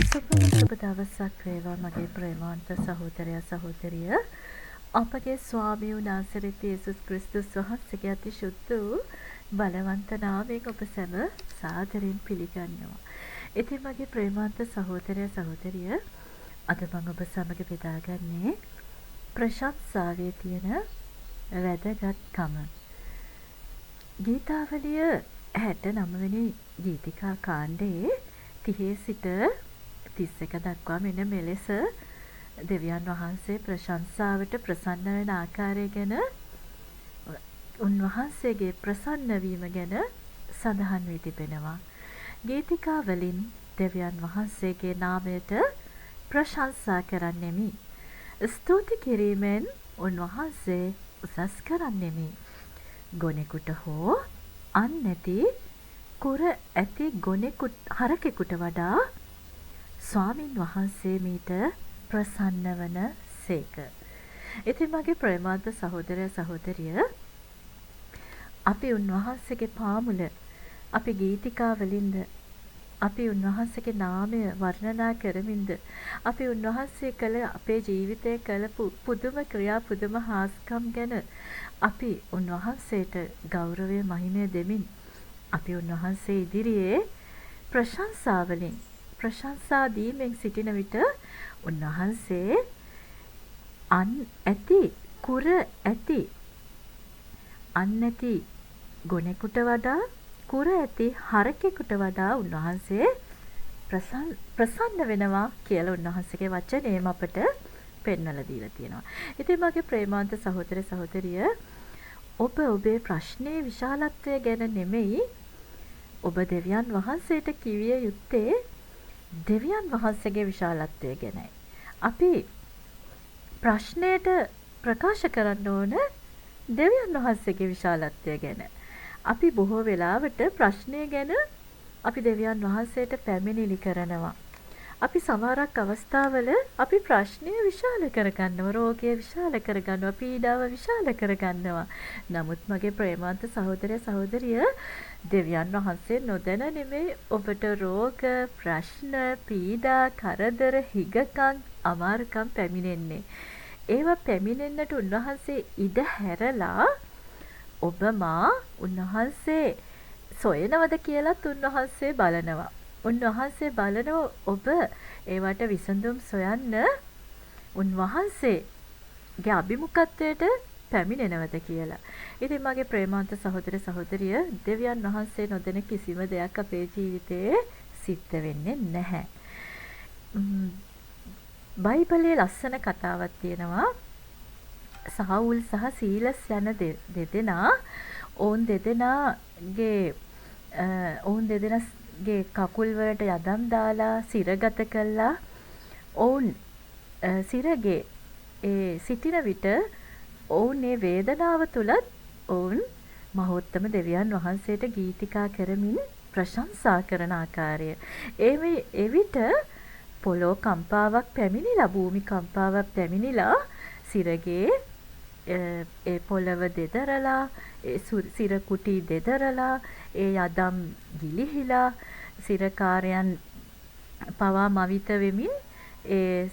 සුබම සුබ දවසක් වේවා මගේ ප්‍රේමවන්ත සහෝදරයා සහෝදරිය. අපගේ ස්වාමී වූ නාසරෙත් යේසුස් ක්‍රිස්තුස් වහන්සේගේ අති ශුද්ධ වූ බලවන්ත නාමයෙන් ඔබ සැම සාදරයෙන් පිළිගන්නවා. ඉතින් මගේ ප්‍රේමවන්ත සහෝදරයා සහෝදරිය, අද මම ඔබ සමග බෙදාගන්නේ ප්‍රශංසාවේ තියෙන වැදගත්කම. ගීතාවලිය 69 වෙනි ගීතිකා කාණ්ඩයේ 30 සිට 31 දක්වා මෙන්න මෙලෙස දෙවියන් වහන්සේ ප්‍රශංසාවට ප්‍රසන්න වෙන ආකාරය ගැන, උන්වහන්සේගේ ප්‍රසන්න වීම ගැන සඳහන් වී තිබෙනවා. ගීතිකා වලින් දෙවියන් වහන්සේගේ නාමයට ප්‍රශංසා කරන්නෙමි. ස්තුති කිරීමෙන් උන්වහන්සේ උසස් කරන්නෙමි. ගොනෙකුට හෝ අන් නැති කුර ඇති ගොනෙකුට හරකෙකුට වඩා ස්වාමින් වහන්සේ මීට ප්‍රසන්න වන සේක. ඉතින් මගේ ප්‍රේමවන්ත සහෝදරයා සහෝදරිය, අපි උන්වහන්සේගේ පාමුල අපි ගීතිකා වලින්ද, අපි උන්වහන්සේගේ නාමය වර්ණනා කරමින්ද, අපි උන්වහන්සේ කළ අපේ ජීවිතයේ කළ පුදුම ක්‍රියා, පුදුම හාස්කම් ගැන අපි උන්වහන්සේට ගෞරවය මහිමය දෙමින් අපි උන්වහන්සේ ඉදිරියේ ප්‍රශංසාවලින් ප්‍රශංසා දීමෙන් සිටින විට උන්වහන්සේ අන් ඇති කුර ඇති අන් නැති ගොනෙකුට වඩා කුර ඇති හරකෙකුට වඩා උන්වහන්සේ ප්‍රසන්න වෙනවා කියලා උන්වහන්සේගේ වචනයම අපට පෙන්වලා දීලා තියෙනවා. ඉතින් මගේ ප්‍රේමවන්ත සහෝදර සහෝදරිය, ඔබ ඔබේ ප්‍රශ්නයේ විශාලත්වය ගැන නෙමෙයි, ඔබ දෙවියන් වහන්සේට කිවිය යුත්තේ දෙවියන් වහන්සේගේ විශාලත්වය ගැනයි. අපි ප්‍රශ්නයට ප්‍රකාශ කරන්න ඕන දෙවියන් වහන්සේගේ විශාලත්වය ගැන. අපි බොහෝ වෙලාවට ප්‍රශ්නය ගැන අපි දෙවියන් වහන්සේට පැමිණිලි කරනවා. අපි සමහරක් අවස්ථාවල අපි ප්‍රශ්නය විශාල කරගන්නවා, රෝගය විශාල කරගන්නවා, පීඩාව විශාල කරගන්නවා. නමුත් මගේ ප්‍රේමවන්ත සහෝදරය සහෝදරිය, දෙවියන් වහන්සේ නොදැන නෙමෙයි ඔබට රෝග, ප්‍රශ්න, පීඩා, කරදර, හිගකම්, අමාරුකම් පැමිණෙන්නේ. ඒවා පැමිණෙන්නට උන්වහන්සේ ඉඩ හැරලා ඔබ මා උන්වහන්සේ සොයනවද කියලත් උන්වහන්සේ බලනවා. උන්වහන්සේ බලනවා ඔබ ඒවට විසඳුම් සොයන්න උන්වහන්සේගේ අභිමුඛත්වයට පැමිණෙනවද කියලා. ඉතින් මගේ ප්‍රේමවන්ත සහෝදර සහෝදරිය, දෙවියන් වහන්සේ නොදෙන කිසිම දෙයක් අපේ ජීවිතයේ සිද්ධ වෙන්නේ නැහැ. බයිබලයේ ලස්සන කතාවක් තියෙනවා. සාවුල් සහ සීලස් යන දෙදෙනා, ඔවුන් දෙදෙනාගේ කකුල් වලට යදම් දාලා සිරගත කළා. ඔවුන් සිරගේ ඒ සිටින විට ඔවුන් ඒ වේදනාව තුලත් ඔවුන් මහෝත්තම දෙවියන් වහන්සේට ගීතිකා කරමින් ප්‍රශංසා කරන ආකාරය. එවිට පොළොව කම්පාවක් පැමිණිලා, භූමි කම්පාවක් පැමිණිලා සිරගේ ඒ පොළව දෙදරලා, ඒ සිර කුටි දෙදරලා, ඒ යදම් ගිලිහිලා, සිරකාරයන් පවා මවිත වෙමින් ඒ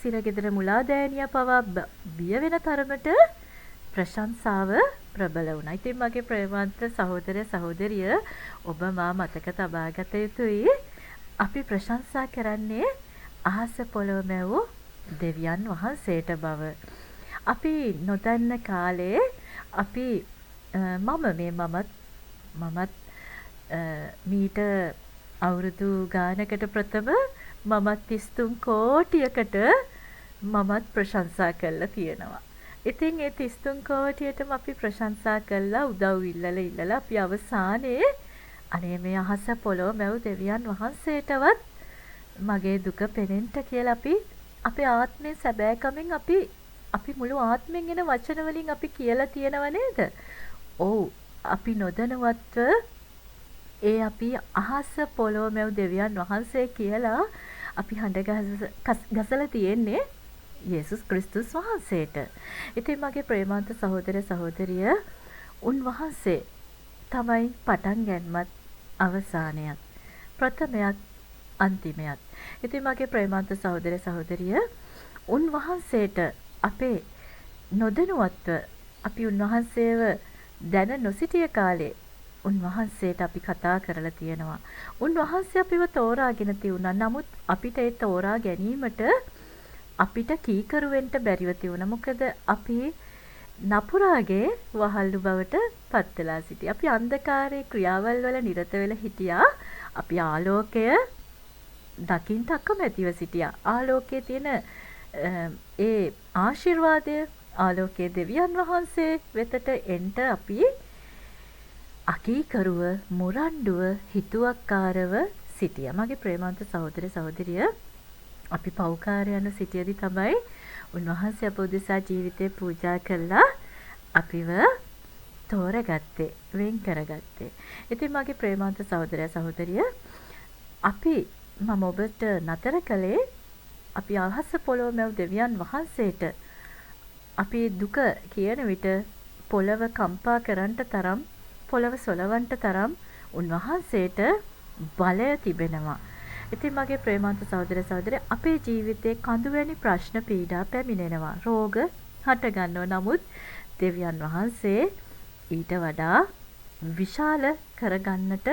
සිරගෙදර මුලාදෑනියා පවා බිය වෙන තරමට ප්‍රශංසාව ප්‍රබල වුණා. ඉතින් මගේ ප්‍රේමවන්ත සහෝදර සහෝදරිය, ඔබ මා මතක තබා ගත යුතුයි, අපි ප්‍රශංසා කරන්නේ අහස පොළොව මැවූ දෙවියන් වහන්සේට බව. අපි නොදන්න කාලේ අපි මම මේ මමත් මීට අවුරුදු ගානකට ප්‍රථම මමත් 33 කෝටියකට මමත් ප්‍රශංසා කරලා තියෙනවා. ඉතින් ඒ 33 කෝටියටම අපි ප්‍රශංසා කළා, උදව් ඉල්ලලා ඉල්ලලා අපි අවසානයේ අනේ මේ අහස පොළොව මැව් දෙවියන් වහන්සේටවත් මගේ දුක පෙනෙන්න කියලා අපි අපේ ආත්මයෙන් සැබෑකමින් අපි මුළු ආත්මෙන් එන වචන වලින් අපි කියලා තියෙනව නේද? ඔව්, අපි නොදැනුවත්ව ඒ අපි අහස පොළොව මැව් දෙවියන් වහන්සේ කියලා අපි හඬ ගසලා තියෙන්නේ යේසුස් ක්‍රිස්තුස් වහන්සේට. ඉතින් මගේ ප්‍රේමවන්ත සහෝදර සහෝදරිය, උන්වහන්සේ තමයි පටන් ගැන්මත් අවසානයත්. ප්‍රථමයත් අන්තිමයත්. ඉතින් මගේ ප්‍රේමවන්ත සහෝදර සහෝදරිය, උන්වහන්සේට අපේ නොදැනුවත්ව අපි උන්වහන්සේව දැන නොසිටිය කාලේ උන්වහන්සේට අපි කතා කරලා තියෙනවා. උන්වහන්සේ අපිව තෝරාගෙන තියුණා. නමුත් අපිට ඒ තෝරා ගැනීමට අපිට කීකරු වෙන්න බැරිව තිබුණා. මොකද අපි නපුරාගේ වහල්ලු බවට පත් වෙලා සිටියා. අපි අන්ධකාරයේ ක්‍රියාවල් වල නිරත වෙලා හිටියා. අපි ආලෝකය දකින්ට අකමැතිව සිටියා. ආලෝකයේ තියෙන ඒ ආශිර්වාදය, ආලෝකයේ දෙවියන් වහන්සේ වෙතට එන්ට අපි අකීකරුව, මුරණ්ඩුව, හිතුවක්කාරව සිටියා. මගේ ප්‍රේමවන්ත සහෝදර සහෝදරිය, අපි පව්කාරයන්ව සිටියදි තමයි උන්වහන්සේ අප උදෙසා ජීවිතය පූජා කළා අපිව තෝරගත්තේ, වෙන් කරගත්තේ. ඉතින් මගේ ප්‍රේමවන්ත සහෝදරයා සහෝදරිය, මම ඔබට නතර කළේ අපි අහස පොළොව මැව් දෙවියන් වහන්සේට අපි දුක කියන විට පොළව කම්පා කරන්නට තරම්, පොළව සොලවන්නට තරම් උන්වහන්සේට බලය තිබෙනවා. ඉතින් මගේ ප්‍රේමවන්ත සහෝදර සහෝදරිය, අපේ ජීවිතේ කඳු වැනි ප්‍රශ්න පීඩා පැමිණෙනවා. රෝග හටගන්නවා. නමුත් දෙවියන් වහන්සේ ඊට වඩා විශාල කරගන්නට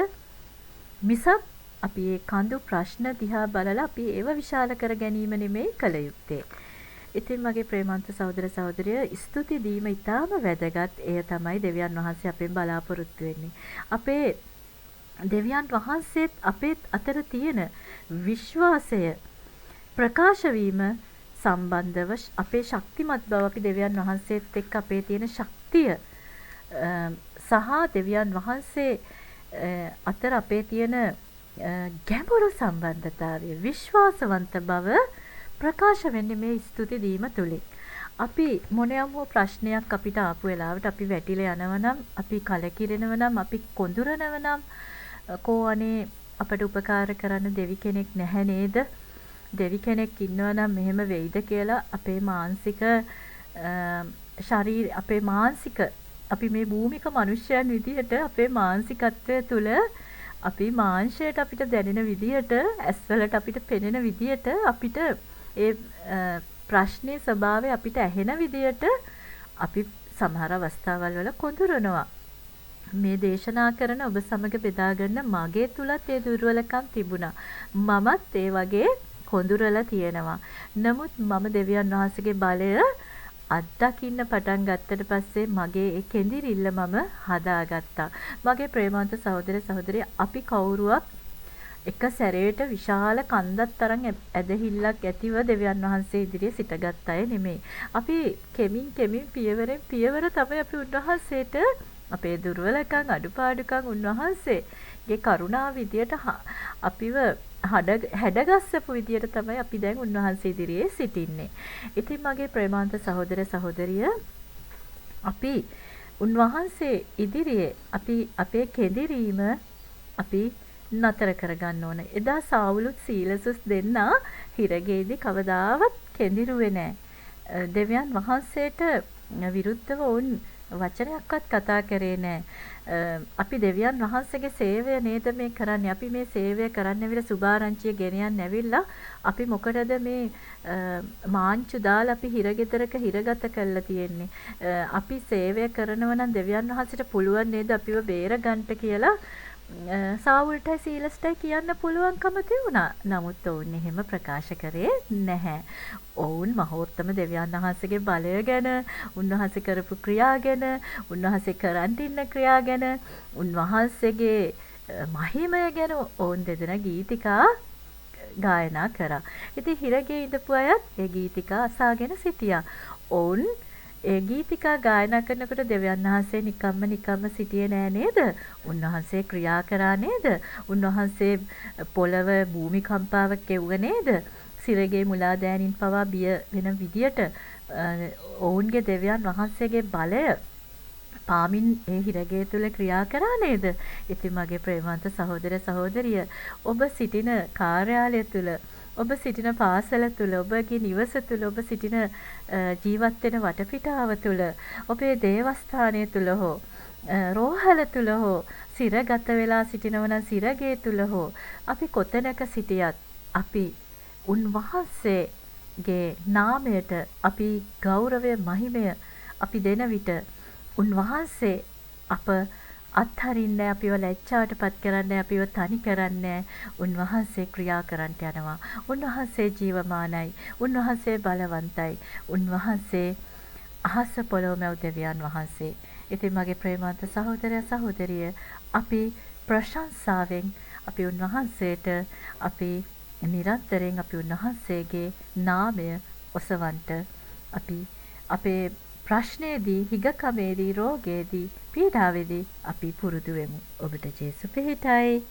මිසක් අපි ඒ කඳු ප්‍රශ්න දිහා බලලා අපි ඒව විශාල කර ගැනීම නෙමෙයි කළ යුත්තේ. ඉතින් මගේ ප්‍රේමවන්ත සහෝදර සහෝදරිය, ස්තුති දීම ඉතාම වැදගත්. එය තමයි දෙවියන් වහන්සේ අපෙන් බලාපොරොත්තු වෙන්නේ. අපේ දෙවියන් වහන්සේත් අපේත් අතර තියෙන විශ්වාසය ප්‍රකාශ වීම සම්බන්ධව අපේ ශක්තිමත් බව, අපි දෙවියන් වහන්සේත් එක්ක අපේ තියෙන ශක්තිය සහ දෙවියන් වහන්සේ අතර අපේ තියෙන ගැඹුරු සම්බන්ධතාවය, විශ්වාසවන්ත බව ප්‍රකාශ වෙන්නේ මේ ස්තුති දීම තුලින්. අපි මොනයම් හෝ ප්‍රශ්නයක් අපිට ආපු වෙලාවට අපි වැටිලා යනවා නම්, අපි කලකිරෙනවා නම්, අපි කොඳුරනවා නම්, කෝ අනේ අපට උපකාර කරන්න දෙවි කෙනෙක් නැහැ නේද? දෙවි කෙනෙක් ඉන්නවා නම් මෙහෙම වෙයිද කියලා අපේ මානසික ශරීර, අපේ මානසික, අපි මේ භූමික මනුෂ්‍යයන් විදිහට අපේ මානසිකත්වය තුළ අපි මාංශයට අපිට දැනෙන විදිහට, ඇස්වලට අපිට පෙනෙන විදිහට, අපිට ඒ ප්‍රශ්නේ ස්වභාවය අපිට ඇහෙන විදිහට අපි සමහර අවස්ථාවල් වල කොඳුරනවා. මේ දේශනා කරන ඔබ සමග බෙදාගන්න මගේ තුලත් ඒ දුර්වලකම් තිබුණා. මමත් ඒ වගේ කොඳුරලා තියෙනවා. නමුත් මම දෙවියන් වහන්සේගේ බලය අත්දකින්න පටන් ගත්තට පස්සේ මගේ ඒ කෙඳිරිල්ල මම හදාගත්තා. මගේ ප්‍රේමවන්ත සහෝදර සහෝදරිය, අපි කවුරුවක් එක සැරේට විශාල කන්දක් තරම් ඇදහිල්ලක් ඇතිව දෙවියන් වහන්සේ ඉදිරියේ සිටගත් අය නෙමෙයි. අපි කෙමින් කෙමින් පියවරෙන් පියවර තමයි අපි උන්වහන්සේට අපේ දුර්වලකම්, අඩුපාඩුකම් උන්වහන්සේගේ කරුණාව විදියට අපිව හැඩගස්සපු විදියට තමයි අපි දැන් උන්වහන්සේ ඉදිරියේ සිටින්නේ. ඉතින් මගේ ප්‍රේමවන්ත සහෝදර සහෝදරිය, අපි උන්වහන්සේ ඉදිරියේ අපි අපේ කෙඳිරීම අපි නතර කරගන්න ඕන. එදා සාවුලුත් සීලසුස් දෙන්නා හිරගෙයිදී කවදාවත් කෙඳිරුවේ නෑ. දෙවියන් වහන්සේට විරුද්ධව ඔවුන් වචනයක්වත් කතා කරේ නෑ. අපි දෙවියන් වහන්සේගේ සේවය නේද මේ කරන්නේ. අපි මේ සේවය කරන්න ඇවිල්ලා සුභාරංචිය ගෙන යන්න ඇවිල්ලා අපි මොකටද මේ මාංචු දාලා අපි හිරගෙදරක හිරගත කරලා තියෙන්නේ. අපි සේවය කරනවා නම් දෙවියන් වහන්සේට පුළුවන් නේද අපිව බේරගන්නට කියලා සාවුල්ටයි සීලස්ටයි කියන්න පුළුවන්කම තිබුණා. නමුත් ඔවුන් එහෙම ප්‍රකාශ කරේ නැහැ. ඔවුන් මහෝත්තම දෙවියන් වහන්සේගේ බලය ගැන, උන්වහන්සේ කරපු ක්‍රියා ගැන, උන්වහන්සේ කරන් ඉන්න ක්‍රියා ගැන, උන්වහන්සේගේ මහිමය ගැන ඔවුන් දෙදෙනා ගීතිකා ගායනා කරා. ඉතින් හිරගේ ඉඳපු අයත් ඒ ගීතිකා අසාගෙන සිටියා. ඔවුන් ඒ ගීතිකා ගායනා කරනකොට දෙවියන් වහන්සේ නිකම්ම නිකම්ම සිටියේ නෑ නේද? උන්වහන්සේ ක්‍රියා කරා නේද? උන්වහන්සේ පොළව භූමිකම්පාවක් එව්ව නේද? සිරගේ මුලා දෑනින් පවා බිය වෙන විදියට ඔවුන්ගේ දෙවියන් වහන්සේගේ බලය පාමින් ඒ හිරගේ තුල ක්‍රියා කරා නේද? ඉතින් මගේ ප්‍රේමවන්ත සහෝදර සහෝදරිය, ඔබ සිටින කාර්යාලය තුල, ඔබ සිටින පාසල තුල, ඔබගේ නිවස තුල, ඔබ සිටින ජීවත් වෙන වටපිටාව තුල, ඔබේ දේවස්ථානය තුල හෝ රෝහල තුල හෝ සිරගත වෙලා සිටිනවා නම් සිරගේ තුල හෝ අපි කොතැනක සිටියත් අපි උන්වහන්සේගේ නාමයට අපි ගෞරවය මහිමය අපි දෙන විට උන්වහන්සේ අප අත්හරින්නේ නෑ, අපිව ලැජ්ජාවට පත් කරන්නේ නෑ, අපිව තනි කරන්නේ නෑ. උන්වහන්සේ ක්‍රියා කරන්නට යනවා. උන්වහන්සේ ජීවමානයි. උන්වහන්සේ බලවන්තයි. උන්වහන්සේ අහස පොළොව මැව් දෙවියන් වහන්සේ. ඉතින් මගේ ප්‍රේමවන්ත සහෝදරයා සහෝදරිය, අපි ප්‍රශංසාවෙන් අපි උන්වහන්සේට අපි නිරන්තරයෙන් අපි උන්වහන්සේගේ නාමය ඔසවන්ට අපි අපේ ප්‍රශ්නයේදී, හිඟකමේදී, රෝගයේදී, පීඩාවේදී අපි පුරුදු වෙමු. ඔබට ජේසු පිහිටයි.